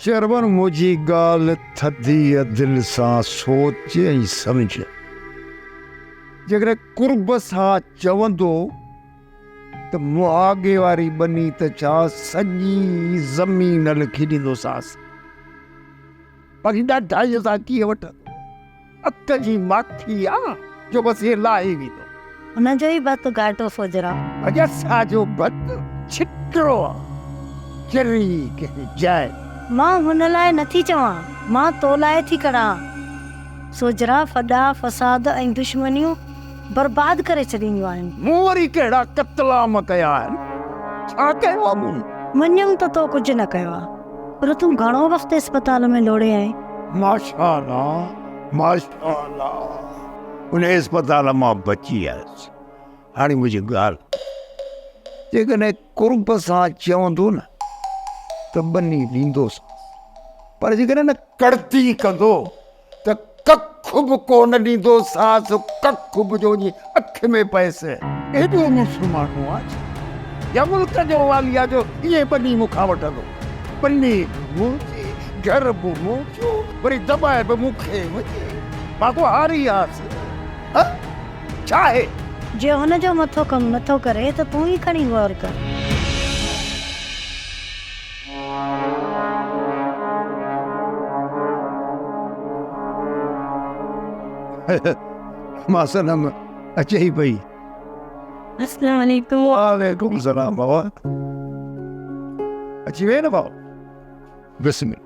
Chairman منهنجي ڳالهه ٿڌيء دل سان سوچ ۽ سمجهه. جيڪڏهن قرب سان چوندو ته مهاڳي واري ٻني ته ڇا سڄي زمين لکي ڏيندوسانس. باقي ڏاڍائيء سان ڪيئن وٺندو؟ اک جي ماکي آ جو بس ائين لاهي ويندو. هن جو ئي ڀت گهاٽو سوجهرا. اڄ اسان جو ڀت ڇٽرو آ، چري ڪنهن جاء. مان هن لاء نٿي چوان، مان تو لاء ٿي ڪڙهان. سوجهرا ڦڏا، فساد ۽ دشمنيون برباد ڪري ڇڏينديون آهن. مون وري ڪهڙا قتلام ڪيا آهن؟ ڇا ڪيو آ مون؟ مڃيم ته تو ڪجهه نه ڪيو آ، پر تون گهڻو وقت اسپتال ۾ لوڙهي آهين. ماشاء الله، ماشاء الله، ان اسپتال مان بچي آيس. هاڻي منهنجي ڳالهه ٻڌ. جيڪڏهن قرب سان چوندو نه ته ٻني ڏيندوسانس، پر جيڪڏهن نه ڪڙتي ڪندو ته ڪک به ڪو نه ڏيندوسانس، ڪک به جو وڃي اک ۾ پئيس. ايڏو مڙس ماڻهو آ ڇا؟ يا ملڪ جو والي آ جو ائين ٻني مون کان وٺندو؟ ٻني به منهنجي، گهر به منهنجو، وري دٻائي به مون کي وڃي. مان ڪو هاري آس؟ ها؟ ڇا آهي؟ جي هن جو مٿو ڪم نٿو ڪري ته تون ئي کڻي غور ڪر. مان صنم اچي ئي پئي. السلام عليڪم. وعليڪم السلام بابا. اچي وئي نه بابا. بسم الله.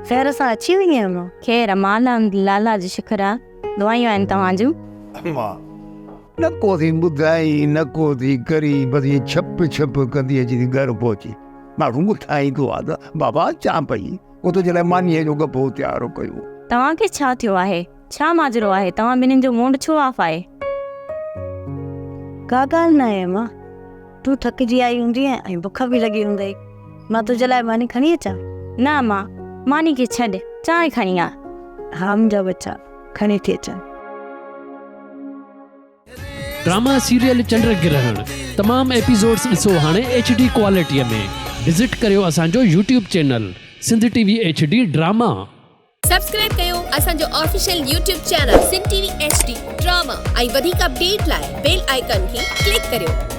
خير سان اچي وئين اما؟ خير اما الحمدلله الله جو شڪر آ. دعايون آهن توهان جون. اما نه ڪو ٿي ٻڌائين نه ڪو ٿي ڪرين بس ائين ڇپ ڇپ ڪندي اچي ٿي گهر پهچي. ماڻهو ٻڌائيندو آ ته بابا اچان پئي. ڪو تنهنجي لاء مانيء جو ڳڀو تيار ڪيو. توهان کي ڇا ٿيو آهي؟ ڇا ماجرو آهي؟ توهان ٻنهين جو موڊ ڇو آف آهي؟ ڪا ڳالهه ناهي اما. تون ٿڪجي آئي هوندينء ۽ بک به لڳي هوندئي. مان تنهنجي لاء ماني کڻي اچان؟ نه اما، ماني کي ڇڏ، چانهه کڻي آ. ها منهنجا ٻچا، کڻي ٿي اچان. ڊراما سيريل چنڊ گرهڻ تمام ايپيسوڊس ڏسو هاڻي ايڇ ڊي ڪوالٽي ۾ وزٽ ڪريو اسان جو YouTube channel Sindh T V H D drama. Subscribe ڪيو اسان جو official YouTube channel Sindh T V H D drama ۽ وڌيڪ اپڊيٽ لاء بيل آئيڪان کي ڪلڪ ڪريو.